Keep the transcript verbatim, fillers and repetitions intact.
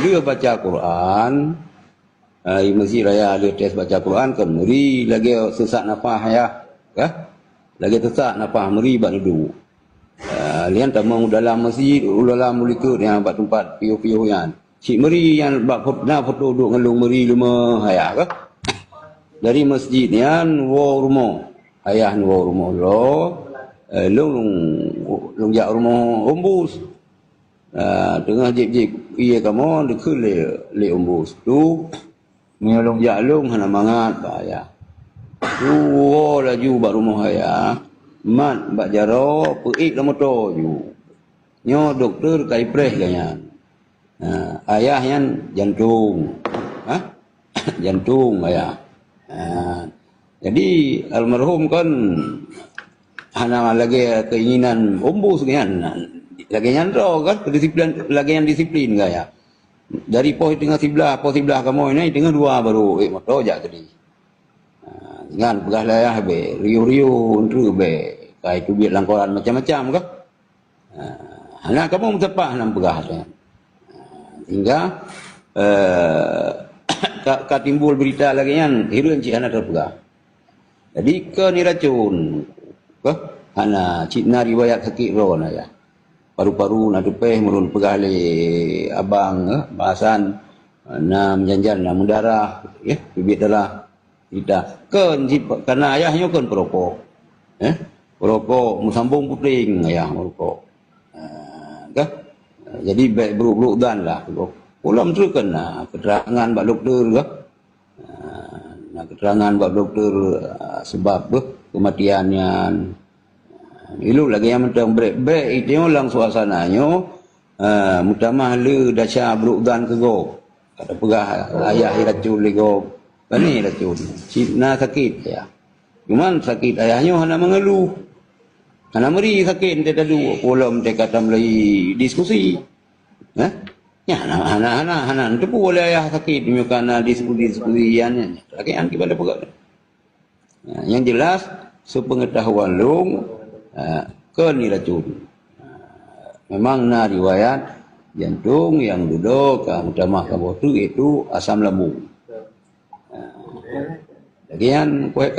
Dia baca Quran, ah, di Masjid Raya ada tes baca Quran, kan meuri lagée sesak nafas ya. Kah? Lagée sesak nafas meuri bak neuduek. Ah, lian tamong dalam masjid, u dalam u likot nyang bak teumpat piôh-piôh nyan. Cit meuri nyan bak fot-, na foto duek ngon lôn meuri leumah ayah kah? Dari masjid nyan woe rumoh. Ayah nyan woe rumoh lo, eh, lôn, lôn jak rumoh Ombus. Ah, teungoh jieb-jieb ié kamoe dikeue lé, lé Ombus. Tu, meunyoe lôn jak lôn hana mangat bak ayah. Tu woe laju bak rumoh ayah, mat bak jaroe, peuék lam moto ju. Nyoe dokto ka ipreh gobnyan. Ha, ayah nyan jantong. Ha? Jantong ayah. Ha. Jadi almarhum kan hana lagée keinginan Ombus nyan. Lagée nyan droe kan, kedisiplin, lagée nyan disiplin gaya. Dari poh teungoh siblah, poh siblah kamoe nyan, teungoh dua baru ék moto jak tadi. Ha, nyan peugah lé ayah be, riuh-riuh, entreuk be, kai teubiet lam koran macam-macam kah? Ha, hana kamoe meusapat hana peugah tu. Ha, sehingga, eh, ka, ka timbul berita lagée nyan, hireuen cit hana teupeugah. Jadi, keu ni racun, kah? Hana, cit na riwayat sakét droe na ya. Paru-paru na teupeh, meurun peugah lé abang, eh, bahasan, na meujanjan, na meudarah, ya, teubiet darah. Cerita. Kon cit, karena ayah nyoe kon perokok. Eh? Perokok, meusambong puting ayah meurokok. Ah, kah? Jadi, bék brôk-brôk dan lah. Ulôn treuk kan na keterangan bak dokto kah? Ah, na keterangan bak dokto, ah, sebab beuh kematian nyan. Ilôn lagée nyang mantong brek-brek itu lam suasana nyoe, ah, meutamah le desya brôk dan keu gob. Ka teupeugah ayah racun lé gob. Pane racun. Cit na sakét ayah. Cuman sakét ayah nyoe hana mengeluh. Hana meuri sakét teuh tadu, ulôn teuka tamulai diskusi. Hah? Nyan hana, hana, hana, hana teupeu lé ayah sakét meunyoe ka na diskusi-diskusi nyan, nyan. Sakét nyan kiban peugah. Nah, yang jelas, sepengetahuan lôn, ah, kon ni racun. Ah, memang na riwayat jantong nyang dudoe ka meutamah saboh teuk, iaitu asam lambung. Ah, lagée nyan, kueh